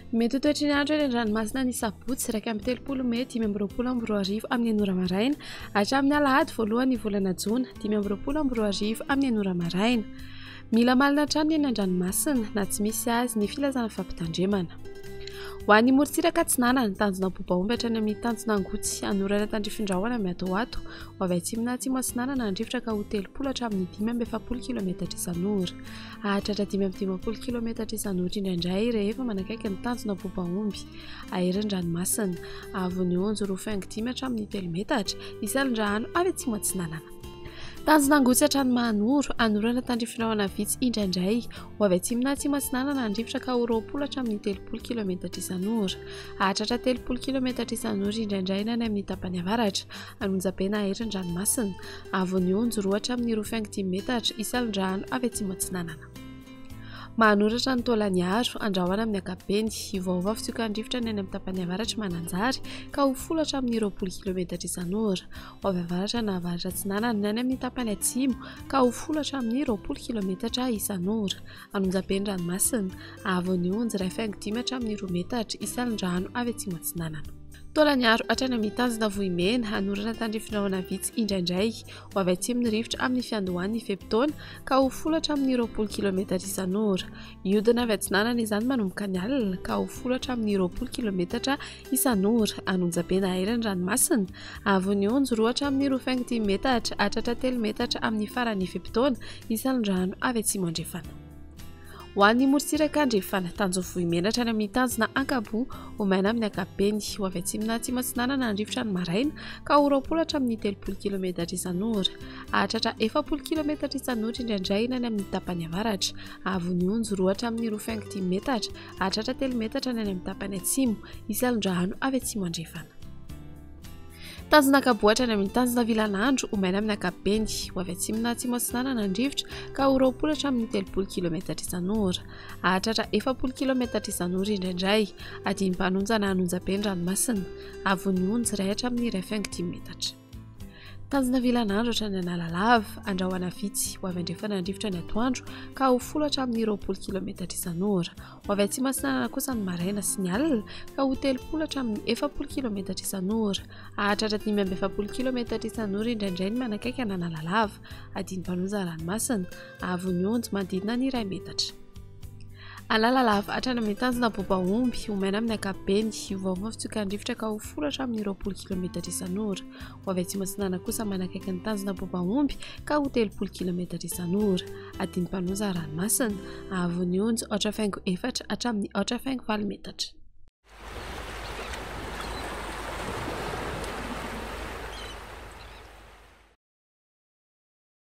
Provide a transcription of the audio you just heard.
Mety ho toetry ny andro eny an-dranomasina ny sabotsy 31 mey 2025 amin'ny enina ora maraina hatramin'ny alahady voalohan'ny volana jona 2025 amin'ny enina ora maraina. Mila malina hatrany ny eny an-dranomasina na tsy misy azy ny filazana fampitandremana. Ho an'ny morontsiraka atsinanana, tanjona Ampobaomby hatrany amin'ny tanjona Angotsy, anorana tandrifin-drahona miatoato, ho avy atsimo na atsimo atsinanana ny rivotra ka ho 30 hatramin'ny 45 kilometatra isan'ora. Hahatratra 55 kilometatra isan'ora indraindray rehefa manakaiky ny tanjona Ampobaomby. Ahery ny ranomasina. Avon'ny onjy 2,5 hatramin'ny 3 metatra, isan'ny avy atsimo atsinanana. Tanjona Angotsy hatrany Mahanoro, anorana tandrifindrahona vitsy indraindray. Ho avy atsimo na atsimo atsinanana ny rivotra ka ho 20 hatramin'ny 30 kilometatra isan'ora. Hahatratra 30 kilometatra isan'ora indraindray ny any amin'ny tapany avaratra. Anonjabe na hery ny ranomasina. Avon'ny onjy 2 hatramin'ny 2,5 metatra, isalon-drano avy atsimo atsinanana. Mahanoratra ny Taolagnaro, andrahoana amin'ny ankapobeny. Hiovaova fitsokan'ny rivotra ny any amin'ny tapany avaratr'i Mananjary ka ho folo hatramin'ny 20 kilometatra isan'ora. Ho avy avaratra na avaratra atsinanana ny any amin'ny tapany atsimo ka ho folo hatramin'ny 20 kilometatra isan'ora. Anonjabe ny ranomasina, haavon'ny onjy 1,5 hatramin'ny 2 metatra isan'ny rano avy atsimo atsinanana. Taolagnaro hatrany amin'ny tanjona Vohimena, hanorana tandrifindrahona vitsy indraindray. Ho avy atsimo ny rivotra amin'ny fiandohan'ny fe-potoana ka ho folo hatramin'ny 20 kilometatra isan'ora. Hiodina avy atsinanana izany manomboka ny alina ka ho folo hatramin'ny 20 kilometatra isan'ora. Anonjabe na aery ny ranomasina. Avon'ny onjy 2 hatramin'ny 2,5 metatra hatratra 3 metatra amin'ny faran'ny fe-potoana isan'ny rano avy atsimo andrefana. Ho an'ny morontsiraka andrefana, tanjon'ny Vohimena hatrany amin'ny tanjona Ankaboa, ho maina amin'ny ankapobeny. Ho avy atsimo na atsimo atsinanana ny rivotra ny maraina ka ho 20 hatramin'ny 30 kilometatra isan'ora. Hahatratra 40 kilometatra isan'ora indraindray ny any amin'ny tapany avaratra. Haavon'ny onjy 2 hatramin'ny 2,5 metatra, hahatratra 3 metatra ny any amin'ny tapany atsimo. Hisy alon-drano avy atsimo andrefana. Tanjona Ankaboa hatrany amin'ny tanjona Vilanandro, ho maina amin'ny ankapobeny. Ho avy atsimo na atsimo atsinanana ny rivotra ka ho 20 hatramin'ny 30 kilometatra isan'ora. Hahatratra 40 kilometatra isan'ora indraindray. Adihim-panonja na anonjabe ny ranomasina. Avon'ny onjy 1 hatramin'ny 1,5 metatra. Tanjona Vilanandro hatrany Analalava, andrahona vitsy, ho avy andrefana ny rivotra ny atoandro ka ho folo hatramin'ny 20 kilometatra isan'ora. Ho avy atsimo atsinanana kosa ny maraina sy ny alina ka ho 30 hatramin'ny 40 kilometatra isan'ora. Hahatratra 45 kilometatra isan'ora indraindray ny manakaiky an'Analalava, adin'ny-mpanoza ranomasina, haavon'ny onjy manodidina ny 1 metatra. Analalava hatrany amin'ny tanjona Bobaomby, ho maina amin'ny ankapobeny, hiovaova ny fitsokan'ny rivotra ka ho folo hatramin'ny 20 kilometatra isan'ora. Ho avy atsimo atsinanana kosa manakaiky ny tanjona Bobaomby ka ho 30 kilometatra isan'ora. Adin'ny mpanoza ranomasina, haavon'ny onjy 4,4 hatramin'ny 4,8 metatra.